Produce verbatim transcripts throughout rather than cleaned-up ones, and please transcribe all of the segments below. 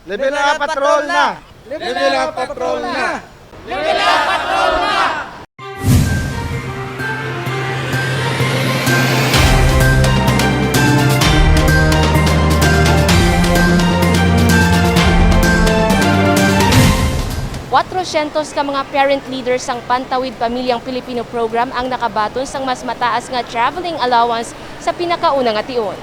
Level up, patrol na! Level up, patrol na! Kwatrosyentos ka mga parent leader sang Pantawid Pamilyang Pilipino Program ang nakabaton sang mas mataas nga traveling allowance sa pinakauna nga tion.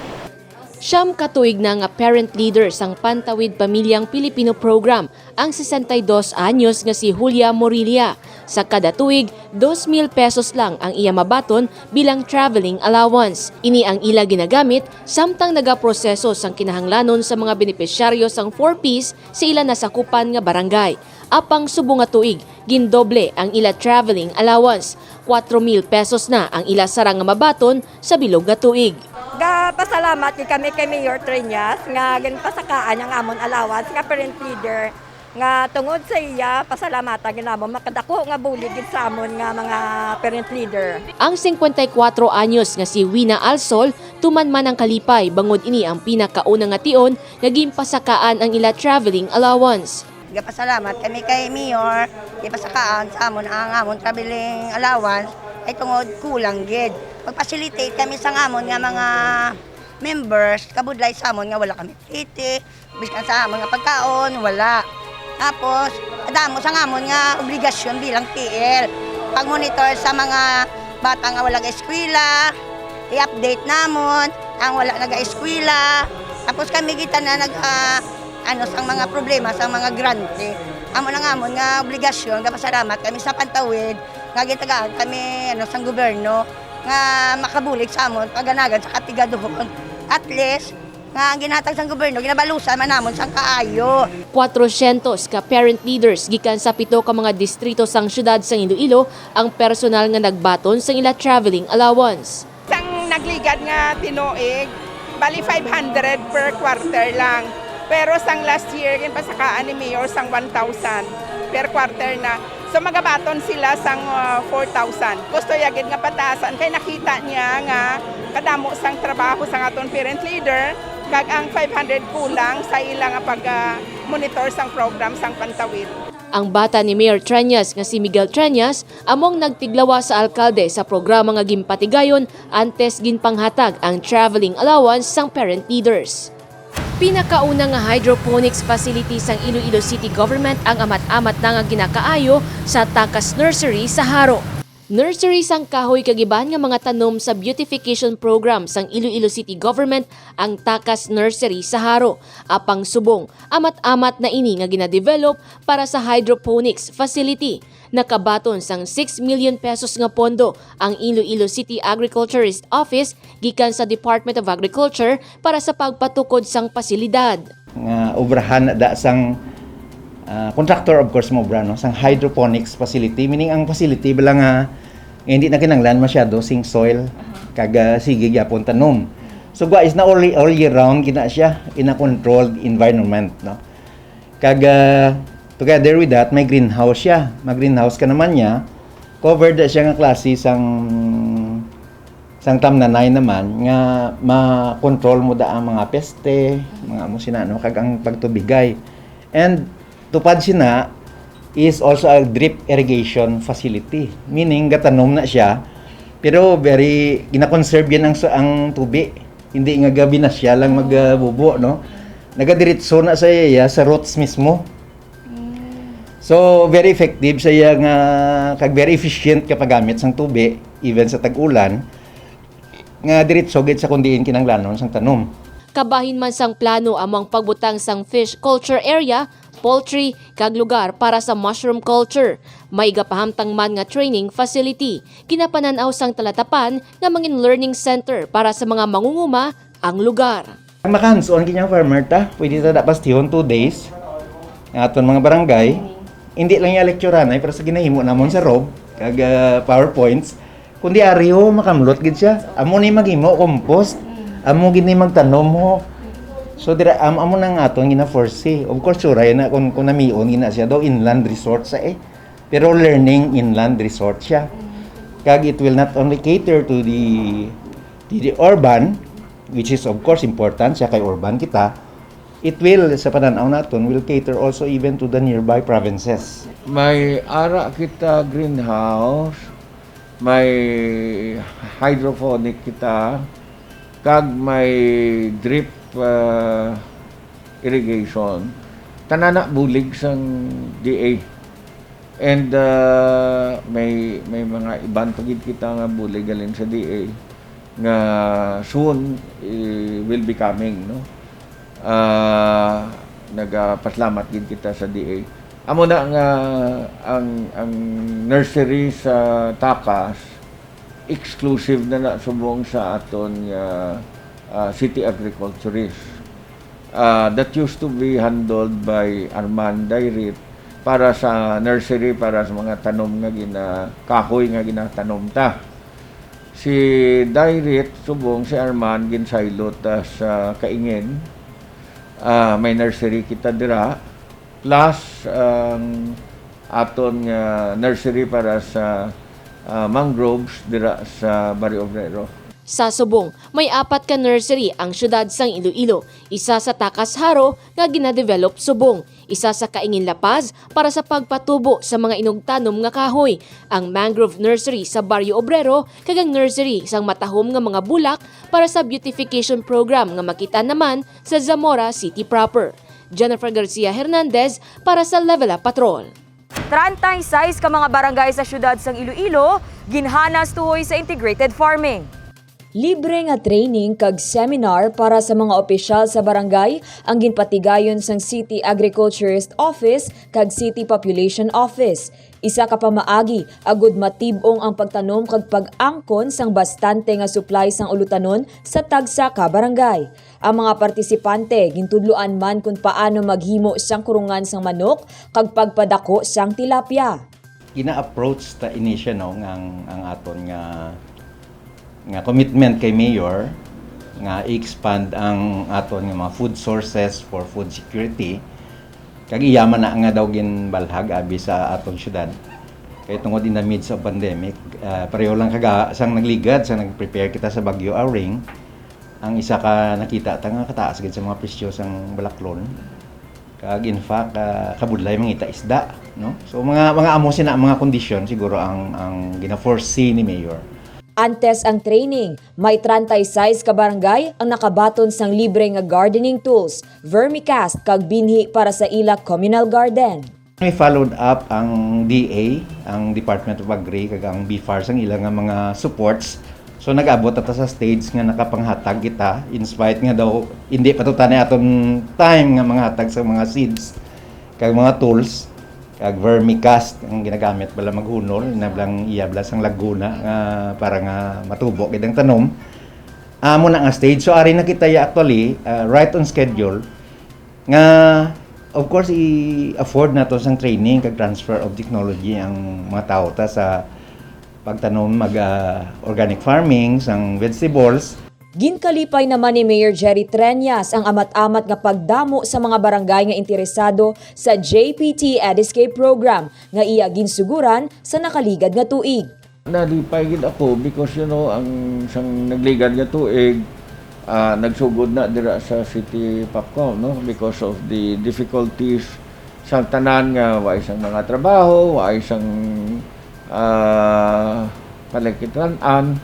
Siyam ka tuig na nga parent leader sang Pantawid Pamilyang Pilipino Program ang sesenta y dos anyos nga si Julia Morilla. Sa kada tuig, dos mil pesos lang ang iya mabaton bilang traveling allowance. Ini ang ila ginagamit samtang nagaproseso sang kinahanglanon sa mga benepisyaryo sang four Ps sa ila nasakupan nga barangay. Apang subong nga tuig, gindoble ang ila traveling allowance. Kwatro mil pesos na ang ila sarang nga mabaton sa bilog nga tuig. Gapasalamat gid kami kay Mayor Treñas nga ginpasakaan ang amon allowance nga parent leader, nga tungod sa iya pasalamatan gid namon makadako nga bulig gid sa amon nga mga parent leader. Ang singkwenta y kwatro anyos nga si Wina Alsol tuman man ang kalipay bangod ini ang pinakauna nga tion nga ginpasakaan ang ila traveling allowance. Gapasalamat kami kay Mayor, gipasakaan sa amon ang amon traveling allowance ay tungod kulang gid. Mag-facilitate kami sa amon nga mga members, kabudlay sa amon nga wala kami plete, biskan sa amon nga pagkaon, wala. Tapos, kadamo sa amon nga obligasyon bilang T L. Pag-monitor sa mga bata nga wala eskwela, i-update namon ang wala naga-eskwela. Tapos kami kita na nag ah, ano sang mga problema sang mga grante. Amo na nga amon nga obligasyon, gapasalamat kami sa Pantawid nga gitagaan kami ano sang gobyerno nga makabulig sa amon paganagan sa katigaduhon. At least nga ang ginhatag sang gobyerno ginabalusan man namon sang kaayo. Kwatrosyentos ka parent leaders gikan sa pito ka mga distrito sang siyudad sang Iloilo ang personal nga nagbaton sang ila traveling allowance. Sang nagligad nga tinuig, bali five hundred per quarter lang. Pero sang last year, ginpasakaan ni Mayor sang one thousand per quarter na. So magabaton sila sang ah, four thousand. Gusto ya gid nga pataasan kay nakita niya nga kadamo sang trabaho sang aton parent leader kag ang five hundred kulang sa ila nga pag-monitor sang program sang Pantawid. Ang bata ni Mayor Treñas nga si Miguel Treñas amo ang nagtiglawas sa alkalde sa programa nga ginpatigayon antes ginpanghatag ang traveling allowance sang parent leaders. Pinakauna nga hydroponics facility sang Iloilo City Government ang amat-amat na nga ginakaayo sa Takas Nursery sa Jaro. Nursery sang kahoy kag iban nga mga tanom sa beautification program sang Iloilo City Government ang Takas Nursery sa Jaro. Apang subong, amat-amat na ini nga ginadevelop para sa hydroponics facility. Nakabaton sang six million pesos nga pondo ang Iloilo City Agriculturist Office gikan sa Department of Agriculture para sa pagpatukod sang pasilidad. Nga obrahan na da sang ah, contractor, of course, mo obra, no, sang hydroponics facility, meaning ang facility bala nga, nga hindi na kinanglan masyado sing soil kag ah, sige gyapon tanom. So gwa is na all, all year round gina siya in a controlled environment, no. Kag ah, together with that, may greenhouse siya. May greenhouse ka naman niya, covered na siya nga klase sang sang tamnanay naman nga ma-control mo da ang mga peste, mga amo sina, no, kag ang pagtubigay. And tupad sina is also a drip irrigation facility, meaning gatanom na siya pero very gina-conserve yan ang, ang tubi, hindi nga gabi na siya lang magbubo, no, nagadiretso na sa iya sa roots mismo. So very effective sa iya nga kag very efficient ka paggamit sang tubi even sa tag-ulan nga diretso gid sa kon diin kinahanglanon sang tanom. Kabahin man sang plano amo ang pagbutang sang fish culture area, poultry, kag lugar para sa mushroom culture. May gapahamtang man nga training facility. Ginapanan-aw sang Talatapan nga mangin learning center para sa mga mangunguma ang lugar. Makahands-on gid ang farmer ta, pwede ta da pastihon two days. Ang aton mga barangay, hindi lang iya lecturanay, pero sa ginahimo namon sa rob kag ah, powerpoints, kundi ari, o, makamlot gid siya. Amo ni maghimo compost, amo gid ni magtanom, ho. So dira am amo nang aton gina-foresee. Of course, suray na kung, kung namion gina siya daw inland resort sa eh. Pero learning inland resort siya. Kag it will not only cater to the to the urban, which is of course important siya kay urban kita, It will, sa pananaw naton, will cater also even to the nearby provinces. May ara kita greenhouse, may hydroponic kita, kag may drip, ah, irrigation. Tanan na bulig sang D A. And, ah, may, may mga iban pa gid kita nga bulig halin sa D A nga soon, eh, will be coming, no? Ah, nagapasalamat gid kita sa D A. Amo na nga ang, ang nursery sa Takas, exclusive na na subong sa aton nga, ah, city agriculturist. Ah, that used to be handled by Arman Dairit para sa nursery, para sa mga tanom nga gina-, kahoy nga ginatanom ta. Si Dairit, subong si Arman, ginsaylot ta sa Kaingin. Ah, may nursery kita dira, plus ang aton nga nursery para sa, ah, mangroves dira sa Barrio Obrero. Sa subong, may apat ka nursery ang siyudad sang Iloilo, isa sa Takas Jaro nga ginadevelop subong, isa sa Kaingin La Paz para sa pagpatubo sa mga inugtanom nga kahoy, ang mangrove nursery sa Barrio Obrero, kag ang nursery sang matahom nga mga bulak para sa beautification program nga makita naman sa Zamora City proper. Jennifer Garcia Hernandez para sa Level Up Patrol. Treinta y seis ka mga barangay sa siyudad sang Iloilo ginhanas tuhoy sa integrated farming. Libre nga training kag seminar para sa mga opisyal sa barangay ang ginpatigayon sang City Agriculturist Office kag City Population Office. Isa ka pamaagi agud matib-ong ang pagtanom kag pag-angkon sang bastante nga supply sang ulutanon sa tagsa ka barangay. Ang mga partisipante gintudloan man kon paano maghimo sang kurungan sang manok kag pagpadako sang tilapia. Gina-approach ta ini siya, no, nga ang, ang aton nga, nga commitment kay Mayor nga i-expand ang aton nga mga food sources for food security. Kag iya man na nga daw ginbalhag abi sa aton syudad. Kay tungod in the midst of pandemic, ah, pareho lang kaga sang nagligad, sa nag-prepare kita sa Bagyo Auring, ang isa ka nakita ta nga kataas gid sa mga presyo sang balaklon. Kag in fact, ah, kabudlay mangita isda, no? So, mga, mga amo sina ang mga kondisyon siguro ang, ang gina-foresee ni Mayor. Antes ang training, may treinta y seis ka barangay ang nakabaton sang libre nga gardening tools, vermicast, kag binhi para sa ila communal garden. May followed up ang D A, ang Department of Agri, kag ang BFAR sang ila nga mga supports. So, nag-abot ata sa stage nga nakapanghatag kita, in spite nga daw hindi pa to tani aton time nga manghatag sa mga seeds kag mga tools, kag vermicast ang ginagamit bala maghunol, na blang iya bala sang Laguna nga para nga matubo gid ang tanom. Amo na nga stage. So, ari na kita ya actually, ah, right on schedule nga, of course, i-afford nato sang training kag transfer of technology ang mga tawo ta sa pagtanom mag, ah, organic farming sang vegetables. Ginkalipay naman ni Mayor Jerry Treñas ang amat-amat nga pagdamo sa mga barangay nga interesado sa J P T Ed Escape Program nga iya ginsuguran sa nakaligad nga tuig. Nalipay gid ako because, you know, ang sang nagligad nga tuig, ah, nagsugod na dira sa City Popcom, no, because of the difficulties sang tanan nga wa sang mga trabaho, wa sang, ah, panagkitran-an,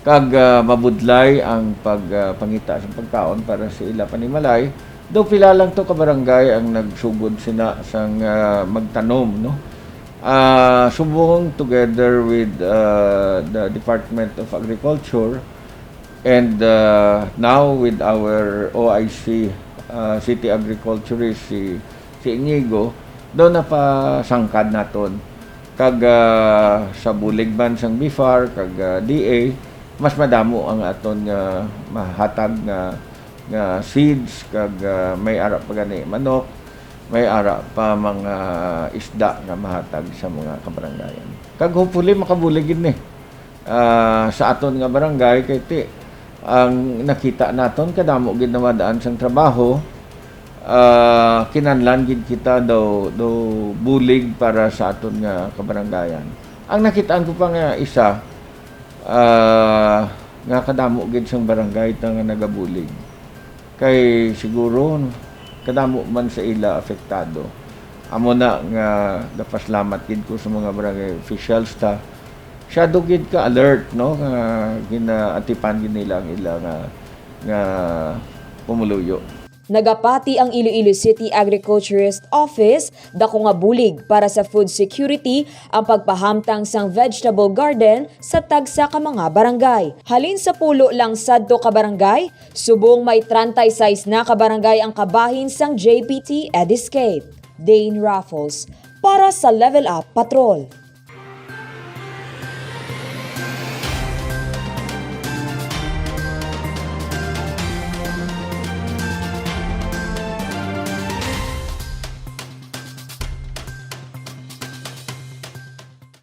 kag, ah, mabudlay ang pag, ah, pangita sa pagkaon para sa ila panimalay. Daw pila lang to ka barangay ang nagsugod sina sang, ah, magtanom, no? Ah, subong together with, ah, the Department of Agriculture and, ah, now with our O I C, ah, city agriculturist, si, si Inigo, daw napasangkad naton. Kag, ah, sa bulig man sang BFAR kag, ah, D A, mas madamo ang aton nga mahatag nga, nga seeds kag, ah, may ara pa gani manok, may ara pa mga isda nga mahatag sa mga kabarangayan. Kag hopefully makabulig gid ni, ah, sa aton nga barangay kay ti ang nakita naton kadamo gid nawadaan sang trabaho, ah, kinahanglan gid kita daw, daw bulig para sa aton nga kabarangayan. Ang nakitaan ko pa nga isa, ah, nga kadamo gid sang barangay ta nga nagabulig. Kay siguro, Damo man sa ila apektado. Amo na nga napasalamat gid ko sa mga barangay officials ta. Siya do gid ka alert, no, nga ginaatipan gid nila ang ila nga, nga pumuluyo. Nagapati ang Iloilo City Agriculturist Office dako nga bulig para sa food security ang pagpahamtang sang vegetable garden sa tagsa ka mga barangay. Halin sa pulo lang sadto ka barangay, subong may treinta y seis na ka barangay ang kabahin sang J P T Ediscape. Dane Raffles, para sa Level Up Patrol.